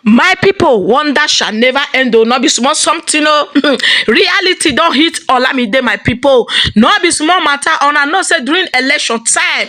My pipo, wonder shall never end o. No be small something o. Reality don hit Olamide, my pipo. No be small matter. Una know say during election time,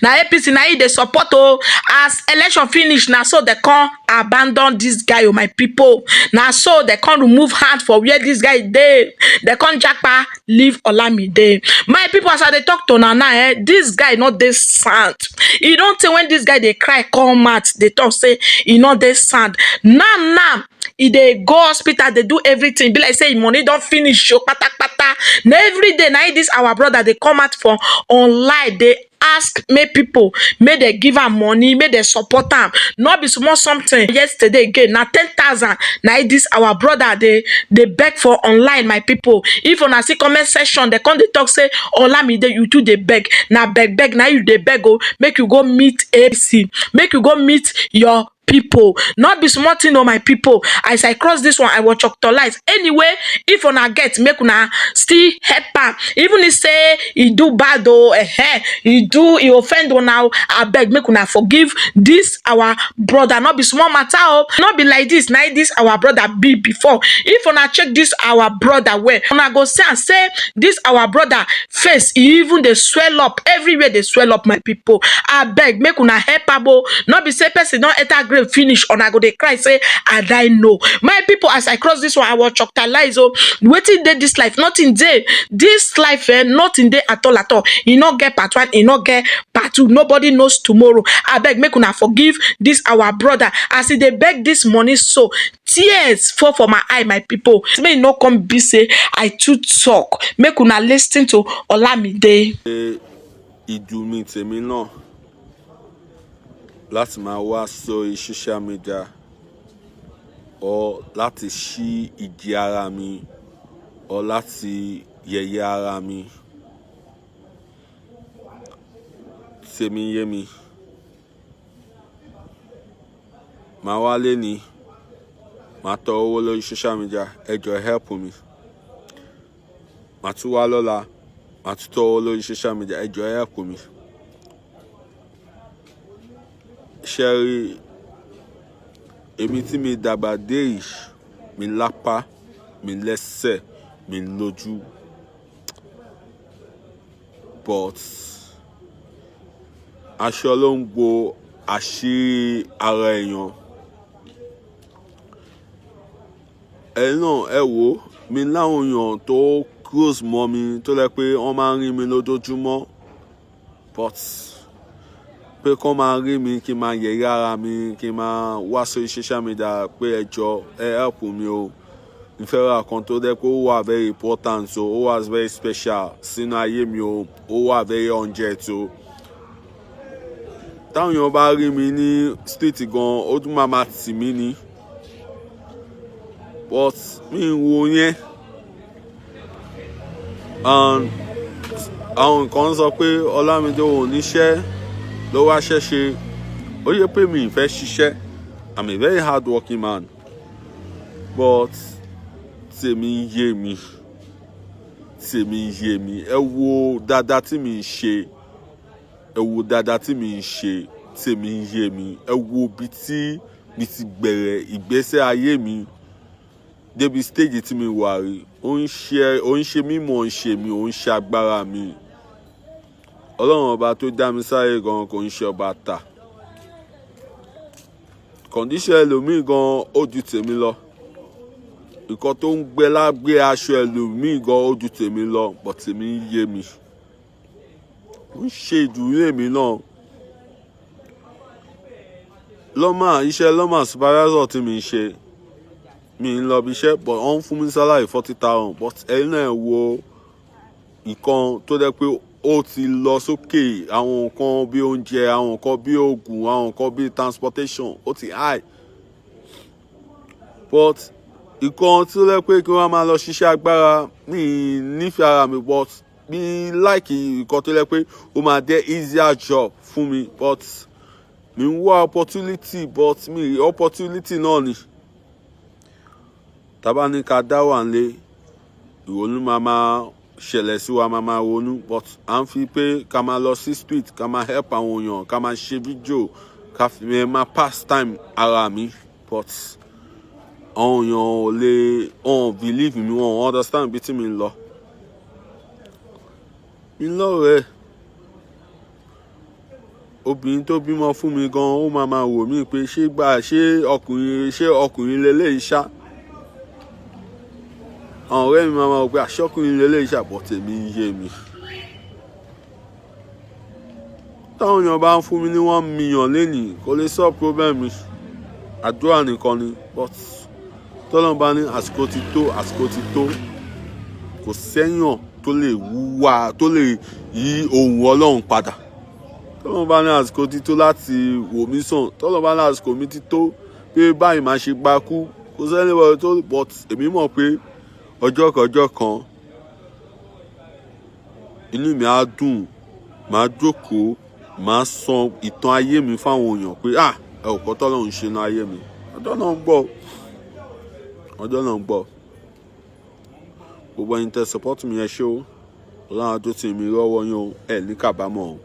na APC na im dey support o. As election finish, na so dem come abandon dis guy o, my pipo. Na so dem come remove hand for where dis guy dey. Dem come japa leave Olamide. My pipo, as I dey talk to una now, dis guy no dey sound. E don tey when dis guy dey cry come out, dey talk say e no dey sound. Now now e dey go hospital, dey do everything. Be like say im money don finish o kpatakpata. Na everyday na im dis our brother dey come out for online, dey ask make pipo make dem give am money, make dem support am. No be small something. Yesterday again, na 10,000 na im dis our brother dey beg for online. My pipo, if una see comment section, dem come dey talk say, "Olamide, you too dey beg. Na beg beg na you dey beg o. Make you go meet APC, make you go meet your pipo." No be small thing o, my pipo. As I cross this one, I wan choctolize. Anyway, if una get, make una still help am. Even if say e do bad o, e do, e offend una o, abeg, make una forgive this our brother. No be small matter o. No be like this na this our brother be before. If una check this our brother well, una go see am say this our brother face e even dey swell up, everywhere dey swell up. My pipo, abeg, make una help am o. No be say person don enter grave finish, una go dey cry say, "I die." No. My pipo, as I cross this one, I wan choctalize o. Wetin dey this life? Nothing dey this life, nothing dey at all at all. E no get part one, e no get part two. Nobody knows tomorrow. Abeg, make una forgive this our brother. As e dey beg this money so, tears fall for my eye, my pipo. Make e no come be say I too talk. Make una listen to Olamide. Ìdùnnú tèmi náà láti máa wá sórí social media or láti ṣí ìdí ara mi or láti yẹ̀yẹ́ ara mi. Tèmi yé mi. Màá wá léni, màá tọrọ owó lórí social media, ẹ jọ̀ọ́, help mi. Màá tún wá lọ́la, màá tún tọrọ owó lórí social media, ẹ jọ̀ọ́, help mi. Ṣé rí, èmi tí mi dàgbà dé yìí, mi lápá, mi lẹ́sẹ̀, mi lójú. But aṣọ ló ń bo àṣírí ara èèyàn. Ẹ̀yin náà ẹ wò ó, mi láwọn èèyàn tó close mọ́ mi tó jẹ́ pé wọ́n máa ń rí mi lójoojúmọ́. But pé kí wọ́n máa rí mi kí n máa yẹ̀yẹ́ ara mi, kí n máa wá sórí social media pé ẹ jọ̀ọ́, ẹ help mi o. Mo fẹ́ ra nǹkan tó jẹ́ pé ó wà very important o, ó wà very special sínú ayé mi o, ó wà very urgent o. Táwọn èèyàn bá rí mi ní street gan, ó tún máa ma tì mí ni. But mi ń wo yẹn. And àwọn kan sọ pé Olamide ò níṣẹ́ ló wá ṣẹ́ ṣe. Ó yẹ pé mi ì fẹ́ ṣiṣẹ́. I'm a very hard working man. But tèmi yé mi. Tèmi yé mi. Ẹ wo dáadáa tí mi ń ṣe. Ẹ wo dáadáa tí mi ń ṣe. Tèmi yé mi. Ẹ wo ibi tí mi ti bẹ̀rẹ̀ ìgbésẹ̀ ayé mi débi stage tí mi wà rí. Ó ń ṣe mímọ̀ ń ṣe mi, ó ń ṣe agbára mi. Ọlọ́run ọba tó dá mi sáyé gan kò ń ṣe ọba tà. Condition ẹlòmíì gan ó ju tèmi lọ. Nǹkan tó ń gbé lágbé aṣọ ẹlòmíì gan ó ju tèmi lọ, but tèmi ń yé mi. Ó ń ṣe ìdùnnú èmi náà. LAWMA, iṣẹ́ LAWMA supervisor tí mi ń ṣe, mi ń lọ ibi iṣẹ́, but wọ́n ń fún mi salary 40,000. But ẹ̀yin náà ẹ wo nǹkan tó jẹ́ pé ó ti lọ sókè, àwọn nǹkan bí oúnjẹ, àwọn nǹkan bí òògùn, àwọn nǹkan bí transportation, ó ti high. But nǹkan tí ó jẹ́ pé kí wọ́n máa lọ ṣiṣẹ́ agbára, mi nífẹ̀ẹ́ ara mi, but mi like nǹkan tó jẹ́ pé ó máa jẹ́ easier job fún mi. But mi ń wá opportunity, but mi opportunity náà ni. Tá bá ní ká dá wà nílé, ìrònú máa máa ṣẹlẹ̀ sí wa, máa máa ronú. But à ń fi pé ká máa lọ sí street, ká máa help àwọn èèyàn, ká máa ṣe fídíò, ká fi máa pass time ara mi. But àwọn èèyàn ò lè, wọn ò believe mi, wọn ò understand bí tí mi ń lọ. Mi lọ́rẹ̀ẹ́. Obìnrin tó bímọ fún mi gan, ó máa ma wò mí pé ṣé gbà, ṣé ọkùnrin leléyìí ṣá. Àwọn ọ̀rẹ́ mi máa ma wò pé àṣọkùnrin leléyìí ṣá, but tèmi ń yé mi. Táwọn èèyàn bá ń fún mi ní 1 million lénìí, kò lè solve problem mi. Àdúrà nìkan ni, but tọ́lọ́run bá ní àsìkò ti tó, àsìkò ti tó. Kò sẹ́yàn tó lè wúwa tó lè yí ohùn Ọlọ́run padà. Tọ́lọ́run bá ní àsìkò ti tó láti wò mí sàn, tọ́lọ́run bá ní àsìkò mi ti tó pé báyìí máa ṣe gba kú, kò sẹ́ni tó, but èmi mọ̀ pé ọjọ́ kan, ọjọ́ kan, inú mi á dùn, màá jókòó, màá sọ ìtàn ayé mi fáwọn èèyàn pé, "Ah, ẹ ò kọ́ tọ́lọ́run ṣe ní ayé mi." Ọjọ́ náà ń bọ̀, ọjọ́ náà ń bọ̀. Gbogbo ẹ̀yin tẹ́ support mi, ẹ ṣé o. Ọlọ́run á dúró tì mí lọ́wọ́ yín o, ẹ ní kábàámọ̀ o.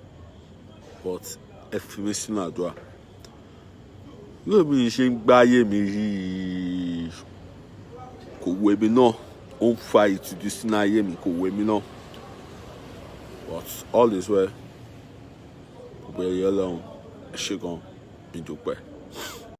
But ẹ fi mí sínú àdúrà. Lóòbí ṣe ń gbá ayé mi yìí, kò wù èmi náà, ó ń fa ìtìjú sínú ayé mi, kò wù èmi náà. But all is well. Gbogbo ẹ̀yẹ Ọlọ́run, ẹ ṣé gan, mi dúpẹ́.